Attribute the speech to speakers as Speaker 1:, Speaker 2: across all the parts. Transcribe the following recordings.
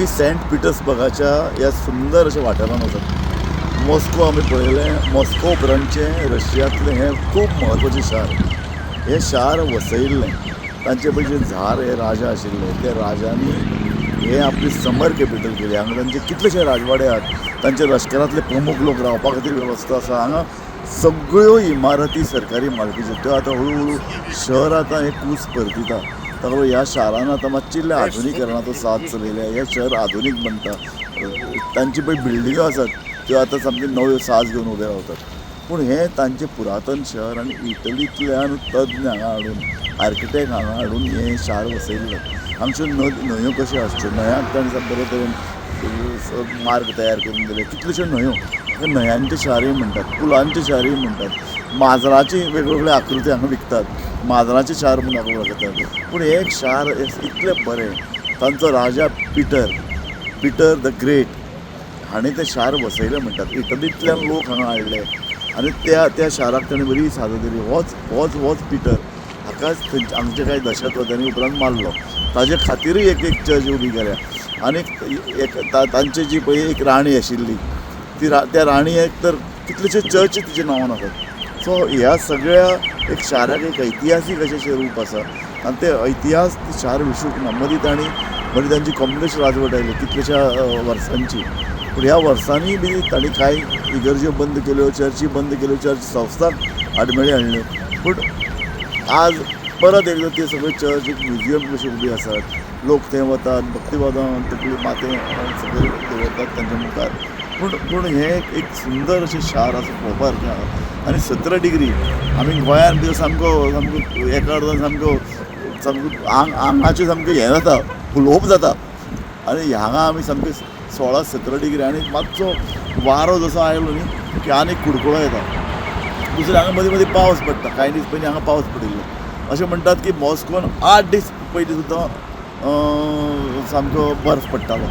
Speaker 1: आमी सेंट पिटर्सबर्गाच्या ह्या सुंदर अशा वाठारांत आसात. मॉस्को आमी पळयलें. मॉस्को उपरांतचें रशियांतलें हें खूब म्हत्वाचें शार. हें शार वसयिल्लें तांचे पयलीं झार हे राजा आशिल्ले. त्या राजांनी हें आपली समर कॅपिटल केली. हांगा तांचे कितलेशे राजवाडे आहात. तांचे लश्करांतले प्रमुख लोक रावपा खातीर वेवस्था आसा. हांगा सगळ्यो इमारती सरकारी मालकीच्यो त्यो आतां हळू हळू शहर आतां हें कूस परतिता. ताका लागून ह्या शारान आतां मातशें आधुनिकरणाचो साथ चलयला. हें शहर आधुनीक बनता. तांची पळय बिल्डिंग्यो आसात त्यो आतां सामक्यो नव्यो साज घेवन उबे रावतात. पूण हें तांचें पुरातन शहर आनी इटलींतल्यान तज्ञ हांगा हाडून आर्किटेक्ट हांगा हाडून हें शार वसयल्लें. हांगच्यो न्हंयो कश्यो आसच्यो, न्हंयांक ताणें बरे तरेन मार्ग तयार करून दिले. कितल्योश्यो न्हंयो, हाका न्हंयांचें शारूय म्हणटात, पुलांचें शारूय म्हणटात. माजराची वेगवेगळे आकृती हांगा विकतात, माजराचें शार म्हणून हाका वळखतात. पूण हें एक शार इतलें बरें. तांचो राजा पिटर, पिटर the great हाणें तें शार वसयलें म्हणटात. इटलींतल्यान लोक हांगा हाडले आनी त्या त्या शाराक ताणें बरी साजा दिली. होच होच होच पिटर हाकाच थंयचे हांगचे कांय दहशतवाद्यांनी उपरांत मारलो. ताजे खातीरूय एक एक चर्च उबी केल्या. आनी एक तांची जी पळय एक राणी आशिल्ली ती त्या राणयेक तर कितलेशे चर्ची तिच्या नांवान आसात. सो ह्या सगळ्या एक शाराक एक ऐतिहासीक अशें रूप आसा आनी ते इतिहास शार विसरूंक ना. मदीं तांणी मदीं तांची कम्युनिस्ट राजवट आयली कितल्याश्या वर्सांची. पूण ह्या वर्सांनी बी तांणी कांय इगर्ज्यो बंद केल्यो, चर्ची बंद केल्यो, चर्च संस्थांक आडमेळी हाडल्यो. पूण आज परत एकदां त्यो सगळ्यो चर्च एक म्युजियम कशी उबी आसात. लोक थंय वतात, भक्तिभावान तकली माथें सकयल दवरतात तांच्या मुखार. पूण पूण हें एक सुंदर अशें शार आसा पळोवपा सारकें आहा. आनी 17 डिग्री आमी गोंयांत भितर सामको सामको एका अर्दान सामको सामको आंग आंगाचें सामकें हें जाता, फुलोवप जाता. आनी हांगा आमी सामकें 16-17 डिग्री आनी मातसो वारो जसो आयलो न्ही की आनी कुडकुडो येता. दुसरें हांगा मदीं मदीं पावस पडटा. कांय दीस पयलीं हांगा पावस पडिल्लो. अशें म्हणटात की मॉस्कोन 8 दीस पयलीं सुद्दां सामको बर्फ पडटालो.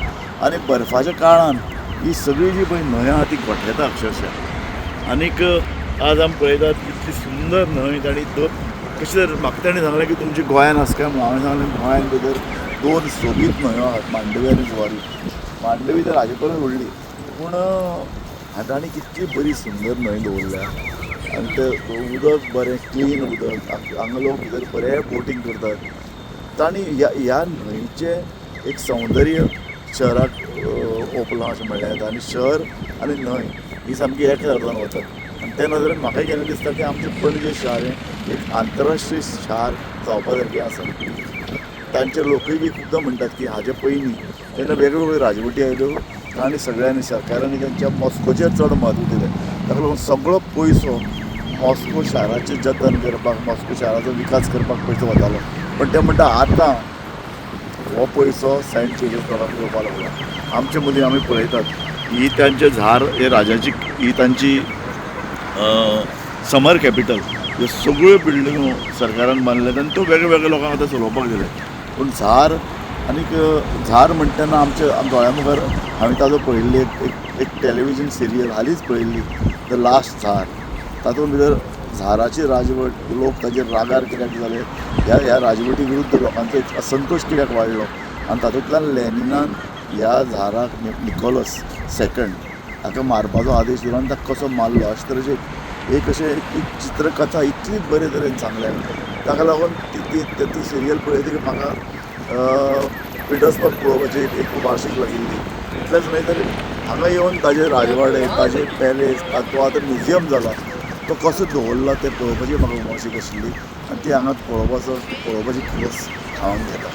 Speaker 1: आनी बर्फाच्या काळान ही सगळी जी पळय न्हंय आहा ती गोठेता अक्षरशा. आनीक आज आमी पळयतात इतली सुंदर न्हंय ताणी कशें तर म्हाका ताणें सांगलें की तुमच्या गोंयान आसा काय म्हणून. हांवें सांगलें गोंयान भितर 2 सोबीत न्हंयो आहात, मांडवी आनी जुवारी. मांडवी तर हाजे परस व्हडली, पूण तांणी कितली बरी सुंदर न्हंय दवरल्या. आनी तें उदक बरें क्लीन उदक. हांगा लोक भितर बरे बोटींग करतात. तांणी ह्या ह्या न्हंयचें एक सौंदर्य शहराक ओंपलां अशें म्हणल्यार जाता. आनी शहर आनी न्हंय ही सामकी एका अर्दान वतात. आनी त्या नदरेन म्हाकाय केन्ना दिसता की आमचें पणजे शार हें एक आंतरराष्ट्रीय शार जावपा सारकें आसा. तांचे लोकूय बी खुबदां म्हणटात की हाजे पयलीं जेन्ना वेगवेगळ्यो राजवटी आयल्यो तांणी सगळ्यांनी सरकारांनी तांच्या मॉस्कोचेर चड म्हत्व दिलें. ताका लागून सगळो पयसो मॉस्को शाराचें जतन करपाक, मॉस्को शाराचो विकास करपाक पयसो वतालो. पण ते म्हणटा आतां हो पयसो सेंट पिटर्सबर्गाक येवपाक लागला. आमचे मदीं आमी पळयतात ही तांचे झार हे राजाची ही तांची समर कॅपिटल. ह्यो सगळ्यो बिल्डिंगो सरकारान बांदल्यात आनी त्यो वेगळे वेगळे लोकांक आतां चलोवपाक दिले. पूण झार आनीक झार म्हणटना आमच्या दोळ्या मुखार हांवें ताजो पळयल्ली एक एक टॅलिविजन सिरियल हालींच पळयल्ली, the last झार. तातूंत भितर झाराची राजवट, लोक ताजेर रागार कित्याक जाले, ह्या ह्या राजवटी विरुद्ध लोकांचो एक असंतोश कित्याक वाडलो आनी तातूंतल्यान लेनिनान ह्या झाराक निकोलस सेकंड हाका मारपाचो आदेश दिलो आनी ताका कसो मारलो अशे तरेचे एक अशें एक चित्रकथा इतली बरे तरेन सांगल्या. ताका लागून ती ती ती सिरियल पळयतकीर म्हाका पिटर्सबर्ग पळोवपाची एक उमाळशीक लागिल्ली. इतलेंच न्हय तर हांगा येवन ताजे राजवाडे, ताजे पॅलेस, तो आतां म्युजियम जाला, तो कसो दवरला तें पळोवपाची म्हाका उमळशीक आशिल्ली आनी ती हांगा पळोवपाची खोस हांव घेता.